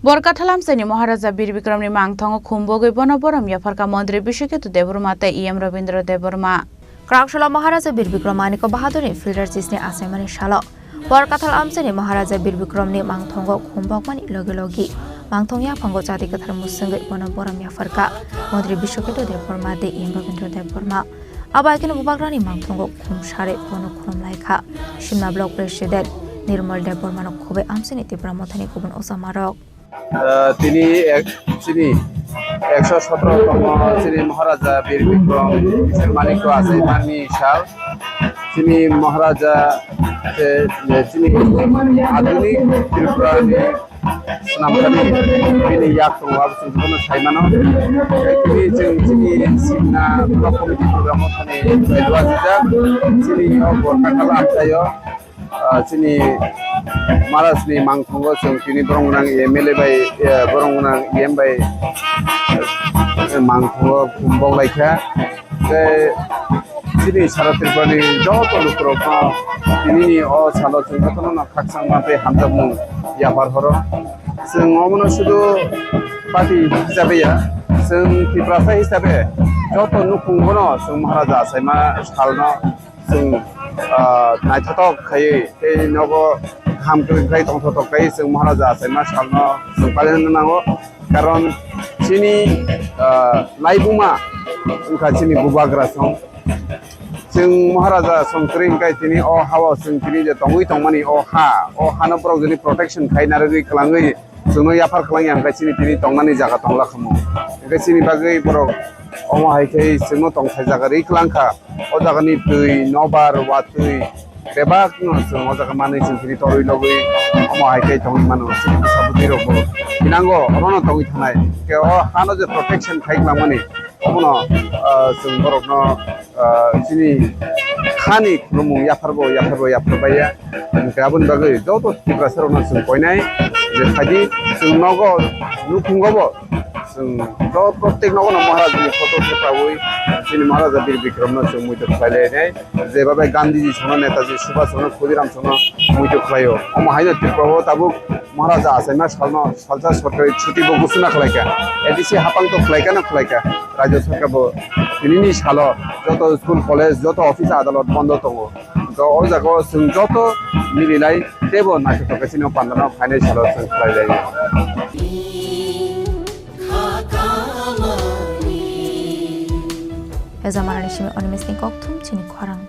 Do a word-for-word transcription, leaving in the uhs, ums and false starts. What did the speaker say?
Borkathal amchaini Maharaja Bir Bikramni mangthongo khum bogwi bono borom yapharkha Montri Biswaketu Debbarma tei E M Rabindra Debbarma. Kwraksalo Maharaja Bir Bikram Manik Bahadurni Phildarchisni achaimani salo Borkathal amchaini Maharaja Bir Bikramni mangthongo khum bokmani logi logi mangthong yaphango chati kwthar mwswngwi bono borom yapharkha Montri Biswaketu Debbarma tei E M Rabindra Debbarma. Abo hai kheno bubagrani mangthongo khum sarwi bono khulum lai kha Simna Block President Nirmal Debbarmano, khobwi amchaini Tipra Mothani kubun ojamarok. Ah, tini ek, chini ekso sotro tongmo chini Maharaja Bir Bikram Kishore Manikya achaimani sal. Chini Maharaja, eh, eh, chini adunik Tripurani swnamkhani bini yak tongo, abo chwng jotono sai mano. Tei tini chwng chini Simna Block Committee program o thani khlai dua sijak. Chini o Borkathal amchaio, ah, chini Maharajni mangthongo chwng tini borok gwnang M L A bai, eh, borok gwnang E M bai, eh, mangthongo khum bok lai kha. Tei chini sara Tripurani joto lukurokno tinini o salo chwng jotono khakchangma tei hamjakmung yaphar horo. Chwng omono sudu party hisabe ya, chwng Tiprasa hisabe joto nukhungono chwng Maharaja achaima salno chwng, ah, naithothok khaiwi tei nogo kaham kwrwng khai tongthothok khai chwng Maharaja achaima salno chwng pailai nango. Karon chini, ah, laibuma wngkha chini bubagra song. Chwng Maharaja song kwrwi hwnkhe tini o ha-o chwng tini je tongwi tongmani o ha, o hano borok joni protection khai narwgwi kwlangwi chwngno yaphar kwlangya hwnkhe chini tini tongnani jaga tongla khamu. Hwnkhe chini bagwi borok omo hai khe chwngno tongthai jaga rwi kwlangkha. O jagani twi, nobar, watwi, bebakno chwng o jaga manwi chwng tini torwi logwi omo hai khe tongwi mano. Chini bwsa bwtwirokbo thinango orono tongwi thanai. Hwnkhe o hano je protection khai kwlangmani, omono, ah, chwng borokno, ah, chini hani khulumung yapharbo, yapharbo, yapharbai ya. Hwnkhe aboni bagwi joto Tiprasarokno chwng koinai je phaidi chwng nogo nukhungobo chwng jo-, protek nogono Maharajni photo thepaui chini Maharaja Bir Bikramno chwng muitu khlai lainai. Jebabai Gandhiji songno, Netaji Subhash songno, Khudiram songno muitu khlaio. Omo haino Tripura o tabuk Maharaja achaima salno salsa sorkari chuti bo gusuna khlaikha. A D C hapang to khlaikha no khlaikha. Rajya sarkar bo tinini salo joto school, college, joto office adalot bondo tongo. To o jaga o chwng joto mililai teibo naithotok khe chini o pandano phainai salo chwng khlai lai. Ejamarani simi Animesh ni kokthum chini khorang.